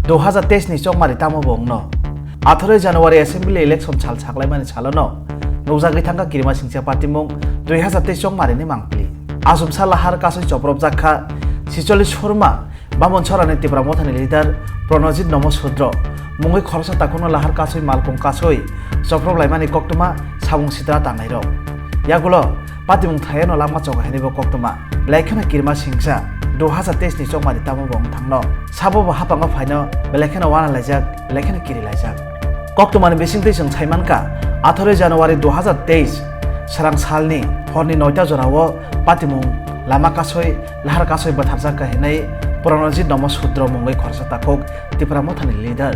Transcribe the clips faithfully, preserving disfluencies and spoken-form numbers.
Dui hazar teis ni chongmari tamo bo wngno? Atharoi January Assembly Election sal saklaimani salono nukjagwi thangkha kirima singcha patimung dui hazar teis chongmari ni mangpili. Achomsa lahar kasui chopropjak kha Sicholi Sorma, Bamon Sorani Tipra Mothani leader Pranajit Nomo Sudro mungwi khoroksa takhukno lahar kasui malkung kasui choprop laimani koktwma samung sitra tangnairok. Yagulo patimung thayano lama choka hinwi bo koktwma. Belai kheno kirima singcha dui hazar teis ni chongmari tamo bo wng thangno. Sabo bo hapango phaino belai kheno wana laijak, belai kheno kiri laijak. Koktwmani bisingtwi chwng sai mankha, atharoi January dui hazar teis, swrang salni horni noita jorao patimung lama kasoi, lahar kasoi bwtharjak kha hinwi Pranajit Nomo Sudro mungwi khoroksa takhuk Tipra Mothani leader.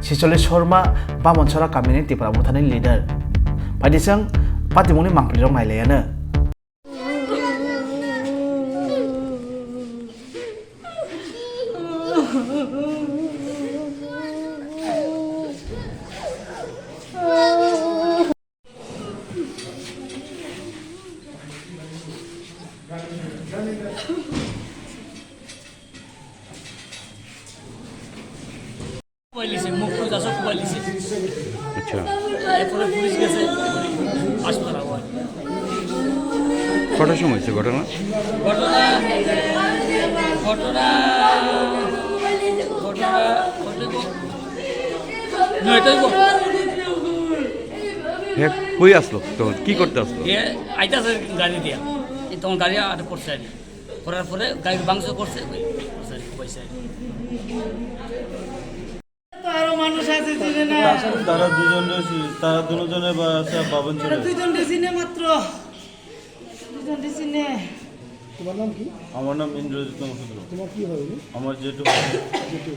Sicholi Sorma, Bamonsora kamini Tipra Mothani leader. Phaidi chwng patimungni mangpilirok nailayano. কোবাইলিছে, মুখ টুক আসো কোবাইলিছে। আচ্ছা। এরপরে পুলিশ গেছে, হাসপাতাল আবার। কটার সময় হয়েছে ঘটনা? ঘটনা, ঘটনা, ঘটনা, ঘটনা, নয়টায় গো। হে কই আসলো তখন? কি করতে আসলো? এ আইতাছে গাড়ি দিয়া। এই তখন গাড়ি আটক করছে আর কি। করার পরে গাড়ি ভাঙচুর করছে, ওই করছে আর কি, পয়সা। তো আরো মানুষ আছে চিনে না। তারা দুজন রয়েছে, তারা দুজনের বাসা বাবন তারা চলে। দুইজনকে চিনে মাত্র। দুইজনকে চিনে। তোমার নাম কি? আমার নাম ইন্দ্রজিৎ নমসূত্র। তোমার কি হয় উনি? আমার জেঠু। জেঠু।